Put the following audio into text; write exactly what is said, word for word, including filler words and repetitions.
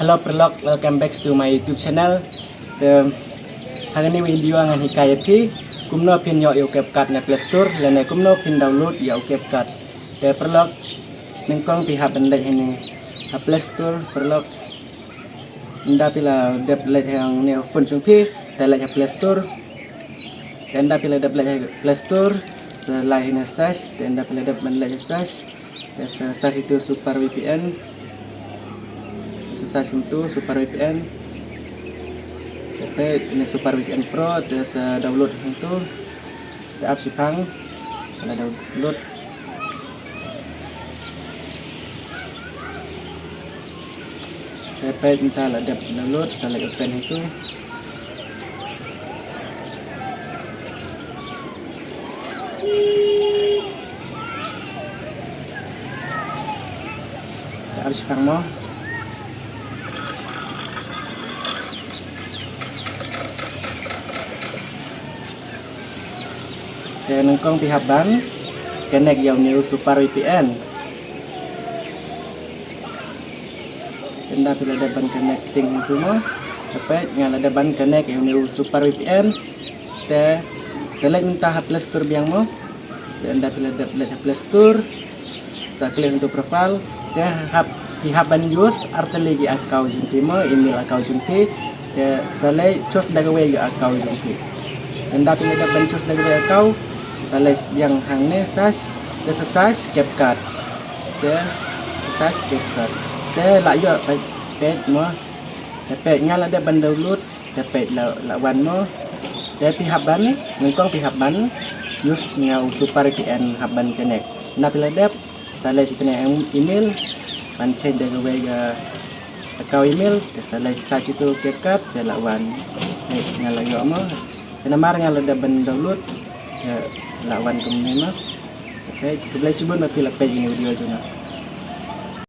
Hello paralok, welcome back to my YouTube channel. Te ha kane ka video ngan hikai ïa phi kumno phin ïoh ïa u CapCut na Play Store lane kumno phin download ïa u CapCut. Te paralok, nyngkong phi hap ban leit hangne ha Play Store paralok. Ynda phi la dep leit hangne ha phone jong phi, te leit ha Play Store. Te ynda phi la dep leit ha Play Store, sa leit hangne search, te ynda phi la dep ban leit search, te sa search ïa u Super V P N. Te sa search ïa u Super V P N. Te peit hangne Super V P N Pro, te sa download ïa u. Te ap shipang, te la download. Te peit mynta la dep download, sa leit open ïa u. Te ap shipang mo. Te nyngkong phi hap ban connect ïa une u Super V P N. Te ynda phi la dep ban connecting ïa u mo. Te peit nga la dep ban connect ïa une u Super V P N. Te, te leit mynta ha Play Store biang mo. Te ynda phi la dep leit ha Play Store, sa click ïa u profile. Te hap, phi hap ban use artylli ki account jong phi mo, email account jong phi. Te sa leit choose da kawei ka account jong phi. Te ynda phi la dep ban choose da kawei ka account, sa leit biang hangne search, te sa search CapCut. Te sa search CapCut. Te la ïoh peit, peit mo. Te peit nga la dep ban download. Te peit la, la wan mo. Te phi hap ban, nyngkong phi hap ban use ïa u Super V P N hap ban connect. Ynda phi la dep, sa leit sha kane em-, email, ban change da kawei ka account email, te sa leit search ïa u CapCut, te la wan. Peit nga la ïoh mo. Te namar nga la dep ban download, te la wan kumne mo. Peit, khublei shibun ba phi la peit ïa kane ka video jong nga.